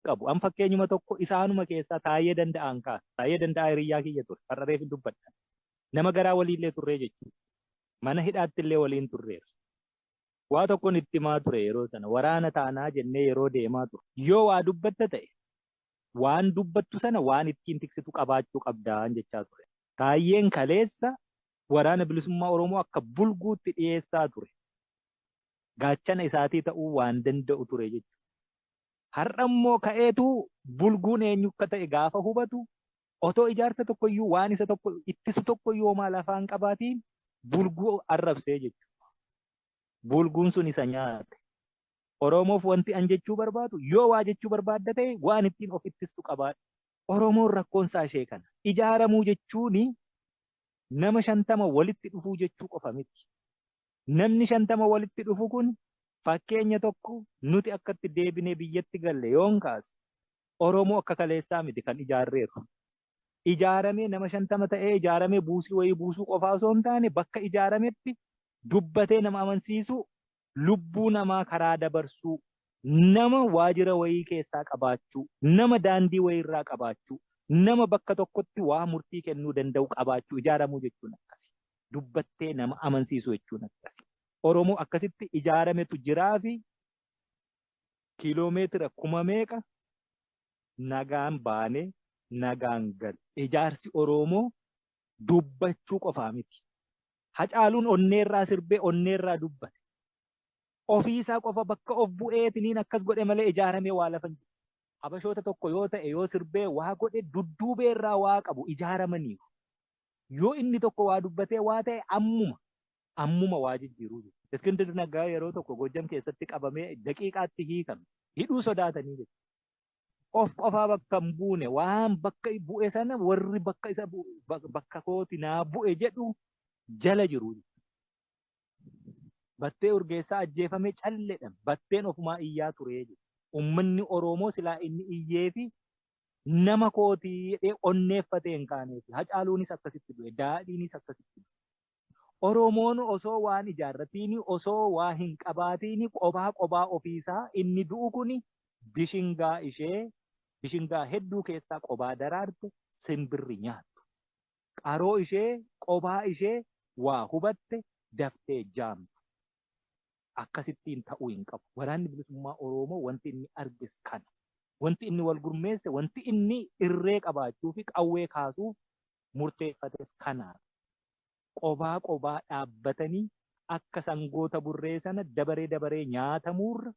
qabu. An fakkeenyuma tokko isaanuma keessaa Taayyee Danda'aan kaasa. Taayyee Danda'aa hiriyyaa kiyya ture. Har'a reef hin dubbadha. Nama garaa waliillee turree jechuudha. Mana hidhaatti illee waliin turreera. Waa tokkon itti himaa ture yeroo sana. Waraana taanaa jennee yeroo deemaa ture. Yoo waa dubbatta ta'e waan dubbattu sana waan ittiin tiksitu qabaachuu qabdaan jechaa ture. Taayyeen kaleessa Waraana Bilisummaa Oromoo akka bulguutti dhiyeessaa ture. Gaachana isaatii ta'uu waan danda'u ture jechuudha. Har'a immoo ka'eetu bulguun eenyu akka ta'e gaafa hubatu otoo ijaarsa tokkoyyuu waan isa tokko ittisu tokkoyyuu homaa lafaa hin qabaatiin bulguu arrabsee jechuudha. Bulguun sun isa nyaate. Oromoof wanti an jechuu barbaadu yoo waa jechuu barbaadda ta'e waan ittiin of ittistu qabaadhu. Oromoon rakkoon isaa ishee kana. Ijaaramuu jechuun nama 50 walitti dhufuu jechuu qofa miti. Namni 50 walitti dhufu kun fakkeenya tokko nuti akkatti deebinee biyyatti galle yoon kaase Oromoo akka kaleessaa miti kan ijaarreeru. Ijaaramee nama 50 ta'ee ijaaramee buusii wayii buusuu qofaa osoo hin taane bakka ijaarametti dubbatee nama amansiisuu, lubbuu namaa karaa dabarsuu, nama waajira wayii keessaa qabaachuu, nama daandii wayiirraa qabaachuu, nama bakka tokkotti waa murtii kennuu danda'u qabaachuu ijaaramuu jechuun akkasi. Dubbattee nama amansiisuu jechuun akkasi. Oromoo akkasitti ijaarametu jiraafi kiiloomeetira kuma meeqa nagaan baanee nagaan galle. Ijaarsi Oromoo dubbachuu qofaa miti. Hacaaluun onneerraa sirbee onneerraa dubbate. Ofiisaa qofa bakka of bu'eetiniin akkas godhe malee ijaaramee waa lafa hin jiru. Habashoota tokko yoo ta'e yoo sirbee waa godhe dudduubeerraa waa qabu ijaaramaniiru. Yoo inni tokko waa dubbatee waa ta'e ammuma ammuma waa jijjiiruu jechuudha. Iskindir Naggaa yeroo tokko Gojjam keessatti qabamee daqiiqaatti hiikame. Hidhuu sodaatanii jechuudha. Of qofaa bakka hin buune waan bakka bu'e sana warri bakka isa bakka kooti naa bu'e jedhu jala jiru. Battee Urgeessaa ajjeefamee calleedha. Batteen ofumaa iyyaa ture jechuudha. Uummanni Oromoo silaa inni iyyeefi nama kooti jedhee onneeffatee hin kaaneef. Hacaaluunis akkasitti du'e. Daadhiinis akkasitti du'e. Oromoon osoo waan ijaarratiini osoo waa hin qabaatiini qobaa qobaa ofiisaa inni du'u kuni bishingaa ishee bishingaa hedduu keessaa qobaa daraarte simbirri nyaattu. Qaroo ishee qobaa ishee waa hubatte daftee jaamtu. Akkasittiin ta'uu hin qabu. Waraanni Bilisummaa Oroomoo wanti inni arges kana. Wanti inni wal gurmeesse, wanti inni irree qabaachuu fi qawwee kaasuuf murteeffates kanaaf. Qobaa qobaa dhaabbatanii akka sangoota burree sana dabaree dabaree nyaatamuurra